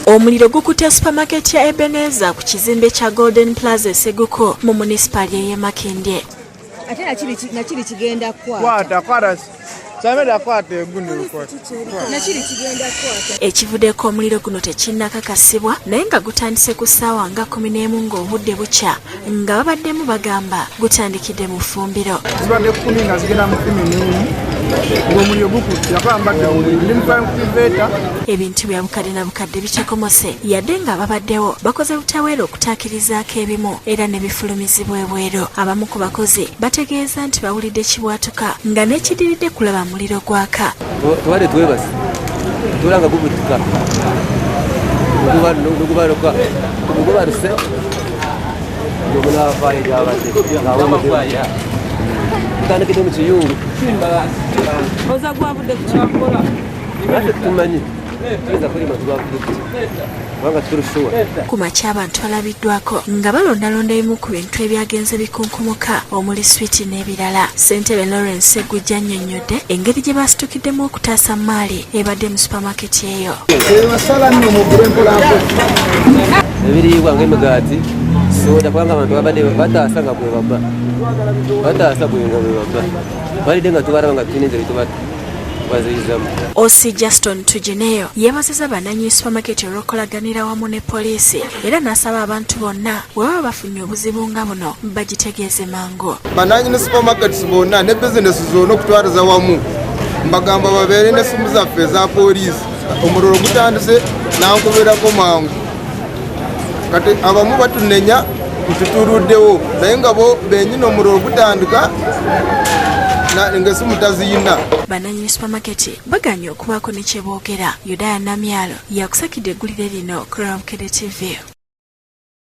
Omuliro gukutte supermarket ya Ebenezer ku kizimbe kya Golden Plaza e Seguku mu munisipaali ey'e Makindye. Ate nakiri kigenda kukwata. Ekivuddeko omuliro guno tekinnakakasibwa naye nga gutandise ku ssaawa nga 11 ng'obudde bukya nga babaddemu bagamba gutandikidde mu ffumbiro. Zibadde 10 nga zigenda mu 11 ng'omuliro gukutte yakuba mbadde ndi mu kuveeta. Ebintu bya bukadde na bukadde bitokomose yadde nga ababaddewo bakoze butaweera okutaakirizaako ebimu era ne bifulumizibwa ebweru. Abamu ku bakozi bategeeza nti bawulidde kibwatuka nga n'ekidiridde kulaba muliro gwaka. Tubadde twebase tula nga gubutuka gubaluse omunafaayo gyabadde gutandikidde mu kiyungu oza gwavudde ku kyakola naffe tumanyi tuyinza kulima tugwavudde kuki kubanga tulushuwa. Ku makya abantu balabiddwako nga balondalonda ebimu ku bintu ebyagenze bikunkumuka omuli switi n'ebirala. Ssentebe Lawrence Ssegujja annyonnyodde engeri gye baasitukiddemu okutaasa maali ebadde mu supamaketi eyo. Ebiriibwa ng'emigaati, soda, kubanga abantu babadde bataasa nga bwe baba bataasa bwe nga bwe baba balidde nga tubalaba nga tulina engeri tubaziyizamu. OC Justin Tugineyo yeebazizza bannannyini supamaketi olw'okukolaganira wamu ne poliisi era n'asaba abantu bonna bwe baba bafunye obuzibu nga buno bagitegeeze mangu. Bannannyini supamaketi bonna ne bizinesi zonna okutwaliza wamu mbagamba babeere n'essimu zaffe eza poliisi. Omuliro gutandise nankubirako mangu kati abamu batunenya nti tuluddewo naye nga bo benyini omuliro gutandika ng'essimu taziyina. Bannannyini supamaketi baganye okubaako ne kye boogera. Yudaya Namyalo yakusakidde eggulire lino ku Bukedde TV.